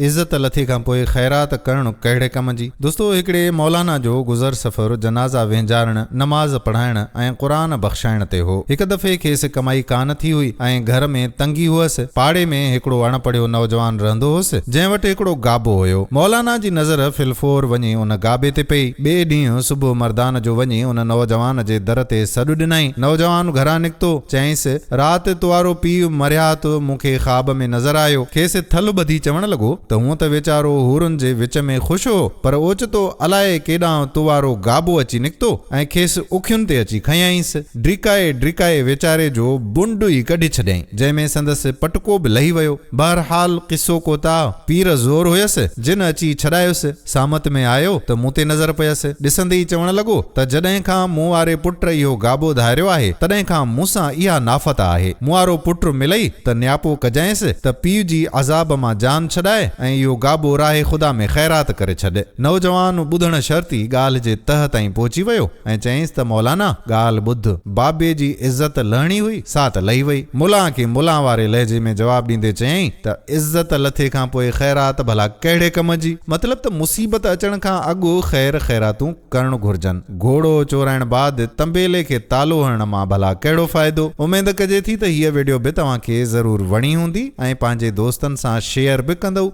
عزت لٿي کان پوء خيرات ڪرڻ ڪهڙي ڪم جي؟ دوستو هڪڙي مولانا جو گذر سفر جنازا وهنجارڻ، نماز پڙهائڻ ۽ قرآن بخشائڻ تي هو. هڪ دفعي کيس ڪمائي ڪانه ٿي هئي ۽ گهر ۾ تنگي هئس. پاڙي ۾ هڪڙو اڻ پڙهيو نوجوان رهندو هوس، جنهن وٽ هڪڙو گابو هيو. مولانا جي نظر في الفور وڃي ان گابي تي پئي. ٻئي ڏينهن صبح مردان جو وڃي ان نوجوان جي در تي سڏ ڏنائين. نوجوان گهران نڪتو. چيائينس، رات توارو پيء مرحيات مون کي خواب ۾ نظر آيو. کيس ٿلهه ٻڌي چوڻ لڳو ته هونء ته ويچارو حورن جي وچ ۾ خوش هو، پر اوچتو الائي ڪيڏانهن توارو گابو اچي نڪتو ۽ کيس اکين تي اچي کنيائينس. ڊيڪائي ڊيڪائي ويچاري جو بنڊ ئي ڪڍي ڇڏيائين، جنهن ۾ سندس پٽڪو به لهي ويو. بهرحال قصو ڪوتاهه، پير زور هيس، جن اچي ڇڏايس. سامت ۾ آيو ته مون تي نظر پيس. ڏسندي ئي چوڻ لڳو ته جڏهن کان مون واري پٽ اهو گابو ڌاريو آهي، تڏهن کان مون سان اها نافت آهي. مون وارو پٽ ملئي ته نياپو ڪجانئس ته پيء جي عذاب مان جان ڇڏاء ۽ اهو گابو راهه خدا ۾ خيرات ڪري ڇڏ. نوجوان ٻڌڻ شرط ئي ڳالهه جي تهه تائين پهچي ويو ۽ چيائينس ته مولانا! ڳالهه ٻڌ. بابي جي عزت لهڻي هئي، سا ته لهي وئي. ملان کي ملان واري لهجي ۾ جواب ڏيندي چيائين ته عزت لٿي کان پوء خيرات ڀلا ڪهڙي ڪم جي؟ مطلب ته مصيبت اچڻ کان اڳ خير خيراتون ڪرڻ گهرجن. گهوڙو چورائڻ بعد طنبيلي کي تالو هڻڻ مان ڀلا ڪهڙو فائدو؟ اميد ڪجي ٿي ته هيء ويڊيو به توهان کي ضرور وڻي هوندي ۽ پنهنجي دوستن سان شيئر به ڪندؤ.